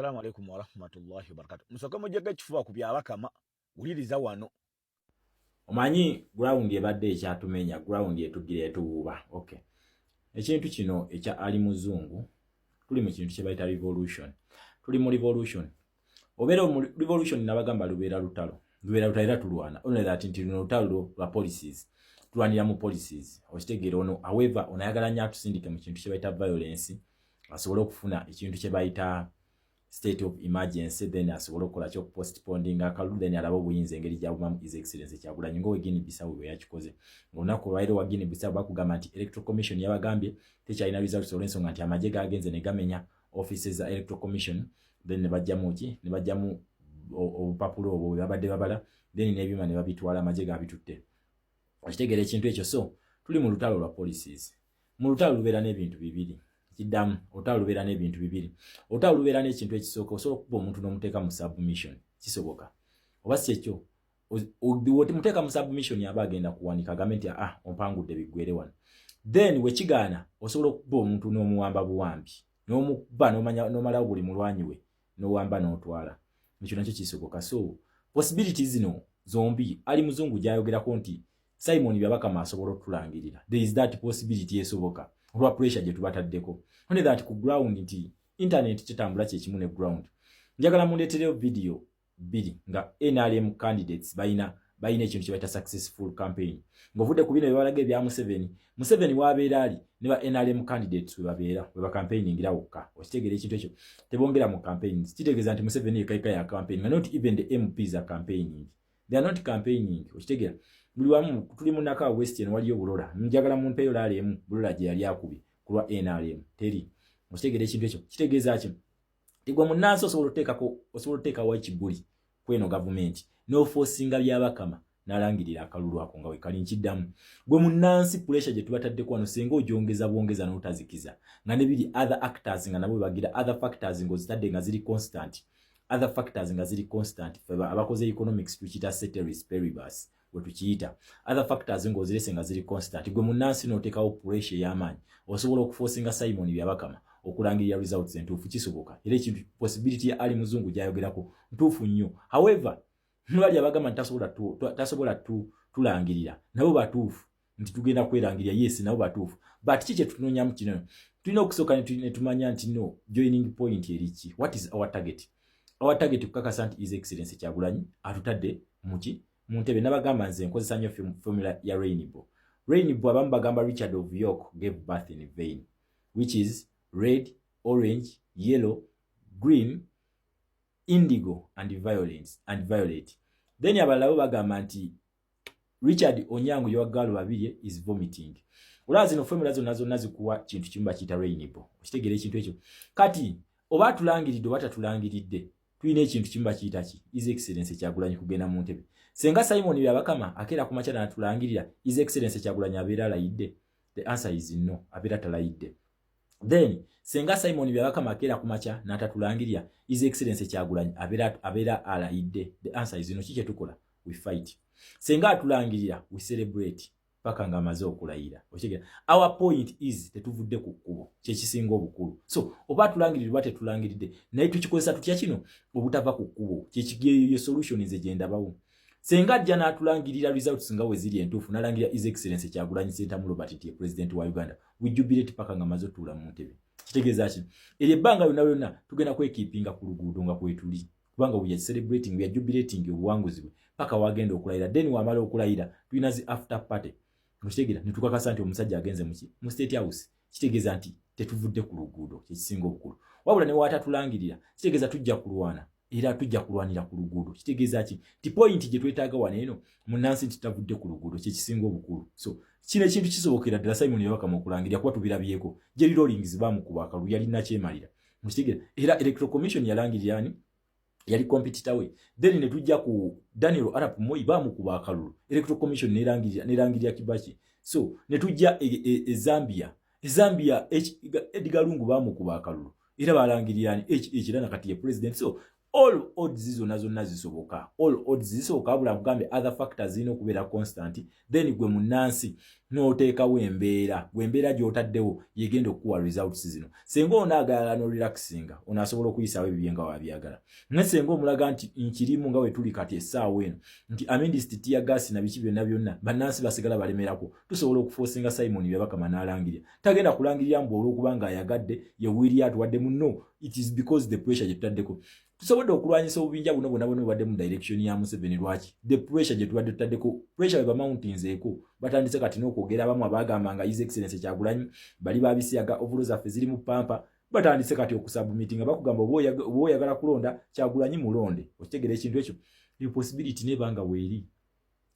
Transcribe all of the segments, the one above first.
Assalamu alaikum warahmatullahi wabarakatu. Musooke mujjeko ekifuba ku Byabakama, wuliriza wano. Omanyi ground ebadde ekyatumenya, ground etugira etuwuuba. Okay, ekintu kino ekya Ali Muzungu, tuli mu kintu kye bayita revolution. Tuli mu revolution. Obeera mu revolution, nabagamba lubeera lutalo, lubeera lutalo era tulwana. Only that nti luno lutalo lwa policies, tulwanira mu policies, okitegeera? Ono however ono ayagala nnyo atusindike mu kintu kye bayita violence, asobole okufuna ekintu kye bayita state of emergency, then asobole okukola ki? Okupostpondinga akalulu, then alabe obuyinza engeri gyabumamu His Excellence Kyagulanyi, nga owe Guinea Bissau bwe yakikoze. Olunaku olwaliro wa Guinea Bissau bakugamba nti Electoral Commission yabagambye tekyalina results, olw'ensonga nti amagye gagenze ne gamenya offices za Electoral Commission, then ne bajjamu ki? Ne bajjamu obupapula obwo bwe babadde babala, then n'ebyuma ne babitwala, amagye gabitutte. Okitegeera ekintu ekyo? So tuli mu lutalo lwa policies. Mu lutalo lubeera n'ebintu bibiri. Kiddamu, olutalo lubeera n'ebintu bibiri. Olutalo lubeera n'ekintu ekisooka, osobola okuba omuntu n'omuteeka mu submission, kisoboka oba si ekyo? Muteeka mu submission, aba agenda kuwanika agambe nti, "Ah, ompangudde, biggwere wano." Then wekigaana, osobola okuba omuntu n'omuwamba buwambi, n'omukuba, n'omalawo buli mulwanyi we, n'owamba n'otwala. Ekyo nakyo kisoboka. So possibility zino zombi Ali Muzungu gy'ayogerako nti Simon Byabakama asobola otulangirira, there is that possibility, esoboka olwa pressure gye tubataddeko. Only that ku ground nti internet kitambula kyekimu ne ground. Njagala mundeetereyo video bbiri nga NRM candidates balina ekintu kye bayita successful campaign, ng'ovudde ku bino bye balaga ebya Museveni. Museveni wabeera ali ne ba NRM candidates we babeera, we bacampaigningira wokka. Okitegeera ekintu ekyo? Tebongera mu campaigns. Kitegeeza nti Museveni yekaika ya campaign, nga not even the MPs are campaigning, they are not campaigning. Okitegeera? Buli wamu tuli mu Nakawa West, eno waliyo Bulola. Njagala mumpeeyo rally emu Bulola gye yali akubye ku lwa NRM. Teri. Okitegeera ekintu ekyo? Kitegeeza ki? Tigwe munnansi osobola oteekako, osobola oteekawo ekibuli kweno gavumenti n'oforcinga Byabakama n'alangirira akalulu ako nga wekali. Nkiddamu, gwe munnansi, pressure gye tubataddeko wano, singa ogyongeza bwongeza n'otazikiza, nga ne biri other actors nga nabo bagira other factors ng'ozitadde nga ziri constant, other factors nga ziri constant. Fe abakoze economics tukiyita ceteris paribus, we tukiyita other factors ng'ozirese nga ziri constant. Gwe munnansi n'oteekawo pressure ey'amaanyi, osobola okuforcinga Simon Byabakama okulangirira results entuufu. Kisoboka. Era ekintu possibility ya Ali Muzungu gy'ayogerako ntuufu nnyo. However, bali abagamba nti tasobola tulangirira, nabo batuufu nti tugenda kwerangirira. Yes, nabo batuufu, but ki kyetunoonyamu kino? Tulina okusooka ne tumanya nti no joining point eriki. What is our target? Our target kukakasa nti His Excellence Kyagulanyi atutadde muki? Mu ntebe. Nabagamba nze nkozesa nnyo formula ya rainbow. Rainbow, abamu bagamba Richard of York gave birth in vain, which is red, orange, yellow, green, indigo and violence and violet. Then abalala bo bagamba nti Richard Onyango Yowagalo Babirye is vomiting. Olaba zino formula zonna zonna zikuwa kintu kimu, bakiyita rainbow. Okitegeera ekintu ekyo? Kati oba atulangiridde oba tatulangiridde, tulina ekintu kimu, bakiyita ki? His Excellence Kyagulanyi kugenda mu ntebe. Senga Simon Byabakama akeera ku makya natulangirira, His Excellence Kyagulanyi abeera alayidde? The answer is no, abeera talayidde. Then senga Simon Byabakama akeera ku makya n'atatulangirira, His Excellence Kyagulanyi abeera alayidde? The answer is no. Ki kyetukola? We fight. Senga atulangirira, we celebrate paka ng'amaze okulayira. Okitegeera? Our point is tetuvudde ku kkubo, kyekisinga obukulu. So oba atulangiridde oba tetulangiridde, naye tukikozesa tutya kino obutava ku kkubo? Kyekigeyo solution nze gye ndabawo. Senga ajja n'atulangirira results nga we ziri entuufu, n'alangirira His Excellence Kyagulanyi Ssentamu Robert nti ye president wa Uganda, we jubilate paka nga amaze otuula mu ntebe. Kitegeeza ki? Eryo ebbanga lyonna lyonna tugenda kwekeepinga ku luguudo nga kwetuli, kubanga we are celebrating, we are jubilating obuwanguzi bwe paka wagenda okulayira. Then wamala okulayira, tulina zi after party. Okitegeera? Netukakasa nti omusajja agenze muki? Mu State House. Kitegeeza nti tetuvudde ku luguudo, kyekisinga obukulu. Wabula ne waatatulangirira, kitegeeza tujja kulwana, era tujja kulwanira ku luguudo. Kitegeeza ki? Ti point gye twetaaga wano eno munnansi nti tavudde ku luguudo, kyekisinga obukulu. So kino ekintu kisobokera ddala Simon Byabakama okulangirira, kuba tubirabyeko. Jerry Rawlings bamukuba akalulu, yali nakyemalira. Mukitegeera? Era Electoral Commission yalangirira ani yali competitor we. Then ne tujja ku Daniel Arap Moi, bamukuba akalulu, Electoral Commission nerangirira Kibaki. So ne tujja e Zambia. E Zambia Edgar Lungu bamukuba akalulu, era balangirira ani? Ekirana kati ye president. So all odds zonna zonna zisoboka, all odds zisoboka. Wabula nkugambe other factors zirina okubeera constant. Then gwe munnansi N'oteekawo embeera, gwe embeera gy'otaddewo yegenda okukuwa results zino. Senga onaagala n'orelaxinga, ono asobola okuyisaawo ebibye nga wabyagala. Naye senga omulaga nti nkirimu nga we tuli kati essaawa eno, nti amidst tear gas na biki byonna byonna, bannansi basigala balemerako, tusobola okuforcinga Simon Byabakama n'alangirira. Tagenda kulangirira mbu olw'okuba ng'ayagadde ye wiiri atuwadde muno. It is because the pressure gye tutaddeko. Tusobodde okulwanyisa obubinja buno bwonna bwonna bubadde mu direction ya Museveni. Lwaki? The pressure gye tubadde tutaddeko. Pressure bwe bamountinzeeko, batandise kati n'okwogera. Abamu abagamba nga His Excellence Kyagulanyi bali babisiyaga, ovulo zaffe ziri mu pampa, batandise kati okusubmitinga, bakugamba oba oyagala kulonda Kyagulanyi, mulonde. Okitegeera ekintu ekyo? Possibility nebanga weeri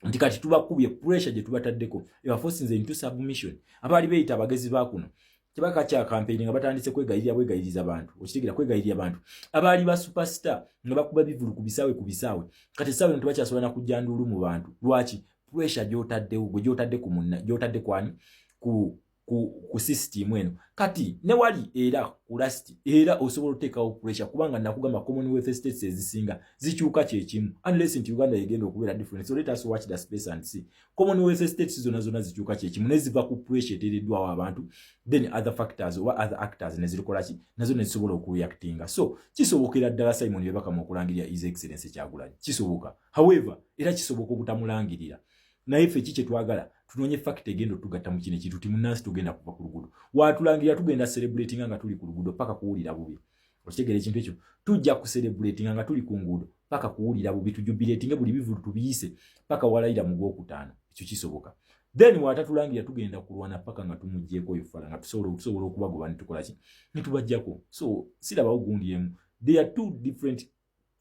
nti kati tubakubye, pressure gye tubataddeko ebaforcinze into submission. Abaali beeyita abagezi bakuno kibaka kya campaign nga batandise kwegayirira bwegayiriza bantu. Okitegeera? Kwegayirira bantu. Abaali ba superstar nga bakuba bivulu ku bisaawe ku bisaawe, kati essaawa eno tebakyasobola na kujja nduulu mu bantu. Lwaki? Pressure gy'otaddewo, gwe gy'otadde ku munna, gy'otadde kwani ku system eno. Kati ne wali era ku last era osobola oteekawo pressure, kubanga nakugamba Commonwealth states ezisinga zikyuka kyekimu, unless nti Uganda yegenda okubeera different. So let us watch the space and see. Commonwealth states zonna zonna zikyuka kyekimu, neziva ku pressure eteereddwawo abantu, then other factors oba other actors nezirikolaki, nazo nezisobola okureactinga. So kisobokera ddala Simon Byabakama okulangirira His Excellence Kyagulanyi, kisoboka. However, era kisoboka obutamulangirira. Naye ffe ki kyetwagala? Tunoonye fact egenda otugatta mu kino ekintu ti munnansi tugenda kuva ku luguudo. Watulangirira, tugenda celebratinga nga tuli ku luguudo paka kuwulira bubi. Okitegeera ekintu ekyo? Tujja kucelebratinga nga tuli ku nguudo paka kuwulira bubi, tujubilatinge buli bivulu tubiyise paka walayira mu gwokutaano. Ekyo kisoboka. Then watatulangirira, tugenda kulwana paka nga tumugyeko oyo fala, nga tusobola okubagoba netukolaki, netubajjako. So sirabawo gundi emu. There are two different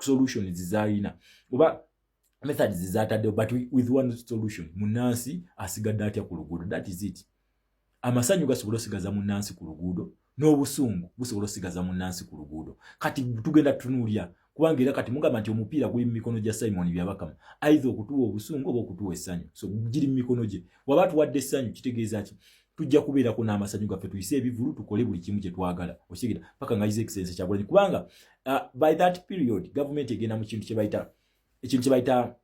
solutions zalina oba methods zataddewo, but with one solution: munnansi asigadde atya ku luguudo? That is it. Amasanyu gasobola osigaza munnansi ku luguudo, n'obusungu busobola osigaza munnansi ku luguudo. Kati tugenda tutunuulya, kubanga era kati mugamba nti omupiira guli mu mikono gya Simon Byabakama, either okutuwa obusungu oba okutuwa essanyu. So giri mu mikono gye. Waba tuwadde essanyu, kitegeeza ki? Tujja kubeerako n'amasanyu gaffe, tuyise ebivulu, tukole buli kimu kye twagala, okitegeera, paka nga His Excellence Kyagulanyi, kubanga by that period gavumenti egenda mu kintu kye bayita, ekintu kye bayita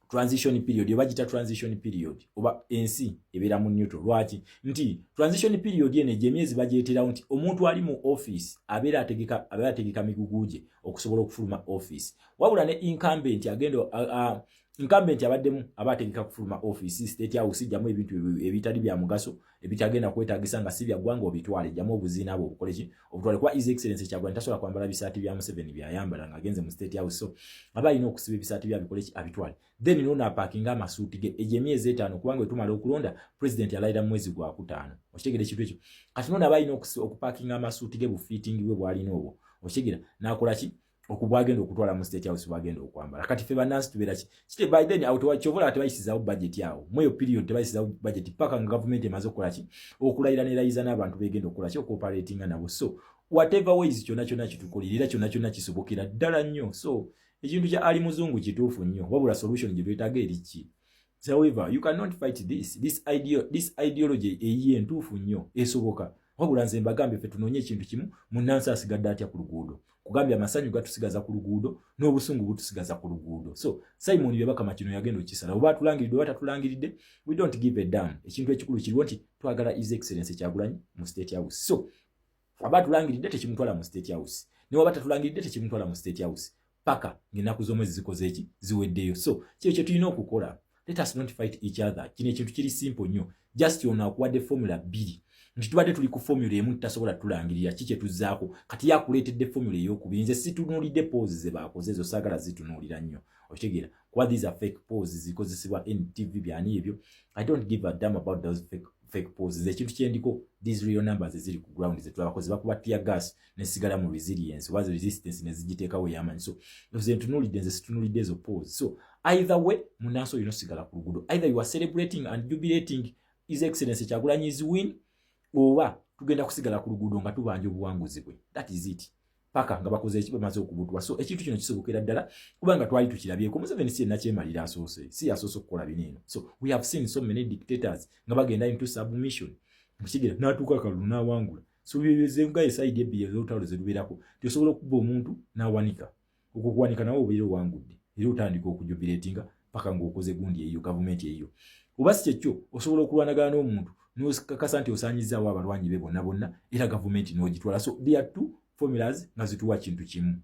transition period, oba gita transition period, oba ensi ebeera mu neutral. Lwaki nti transition period eno egyo emyezi bagyeterawo nti omuntu ali mu office abeera ategeka migugu gye okusobola okufuluma office, wabula ne incumbent agenda incumbent abaddemu aba ategeka kufuluma office. State House jjamu ebintu ebitali bya mugaso, ebitagenda kwetagisa nga si bya ggwanga, obitwale. Jjamu obuziina bwo, obukole ki, obutwale, kuba His Excellence Kyagulanyi tasobola kwambala bisaati bya Museveni byayambala ng'agenze mu State House. So aba alina okusiba ebisaati byabikole ki, abitwale. Then nono apackinga amasuuti ge egyo emyezi 5, kubanga wetumala okulonda, president alayira mu mwezi gwakutaano. Okitegeera ekintu ekyo? Kati nono aba alina okupackinga amasuuti ge, bufitting bwe bwalina obwo, okitegeera, n'akola ki, okubwagenda okutwala mu State House, bwagenda okwambala. Kati ffe bannansi tubeera ki kite by then awo? Kyovola tebayisizaawo budget awo mweyo period, tebayisizaawo budget paka nga gavumenti emaze okukola ki, okulayira nerayiza n'abantu begenda okukola ki, okuoperatinga nabo. So whatever ways, kyonna kyonna kitukolera, era kyonna kyonna kisobokera ddala nnyo. So ekintu kya Ali Muzungu kituufu nnyo, wabula solution gye twetaaga eri ki? However, you cannot fight this ideology eyiye entuufu nnyo, esoboka. Wabula nze mbagambye, ffe tunoonye ekintu kimu: munnansi asigadde atya ku luguudo? Kugambye amasanyu gatusigaza ku luguudo, n'obusungu butusigaza ku luguudo. So Simon Byabakama kino yagenda okisala, oba atulangiridde oba tatulangiridde, we don't give a damn. Ekintu ekikulu kiriwo nti twagala His Excellence Kyagulanyi mu State House. So aba atulangiridde, tekimutwala mu State House, newaba tatulangiridde, tekimutwala mu State House paka ng'ennaku z'omwezi zikoze eki, ziweddeyo. So kyo kye tulina okukola. Let us not fight each other. Kino ekintu kiri simple nnyo. Just ono akuwadde formula bbiri, nti tubadde tuli ku formula emu, tutasobola tulangirira ki kyetuzzaako. Kati yakuleetedde formula eyokubiri. Nze situnuulidde polls ze baakoze ezo, saagala zitunuulira nnyo, okitegeera, kuba these are fake polls zikozesebwa NTV byani ebyo. I don't give a damn about those fake polls. Ekintu kyendiko, these real numbers eziri ku ground zetulabakoze, bakuba tear gas nesigala mu resilience oba resistance nezigiteekawo ey'amaanyi. So nze ntunuulidde, nze situnuulidde ezo polls. So either way, munansi olina osigala ku luguudo. Either you are celebrating and jubilating His Excellence Kyagulanyi's win, oba tugenda kusigala ku luguudo nga tubanja obuwanguzi bwe. That is it, paka nga bakoze eki, bamaze okubutwa. So ekintu kino kisobokera ddala, kubanga twali tukirabyeko. Museveni si yenakyemalira asoose, si yasoose okukola bino eno. So we have seen so many dictators nga bagenda into submission, mukigira, n'atuuka akalulu n'awangula. So byezenga eside ebbiri ez'olutalo zelubeerako, tiosobola okuba omuntu n'awanika, okwo kuwanika nawe obeera owangudde, era otandika okujubilatinga paka ng'okoze gundi eyo, gavumenti eyo. Oba si kyekyo, osobola okulwanagana n'omuntu nokakasa nti osaanyizaawo abalwanyi be bonna bonna, era gavumenti n'ogitwala. So there are two formulas nga zituwa kintu kimu.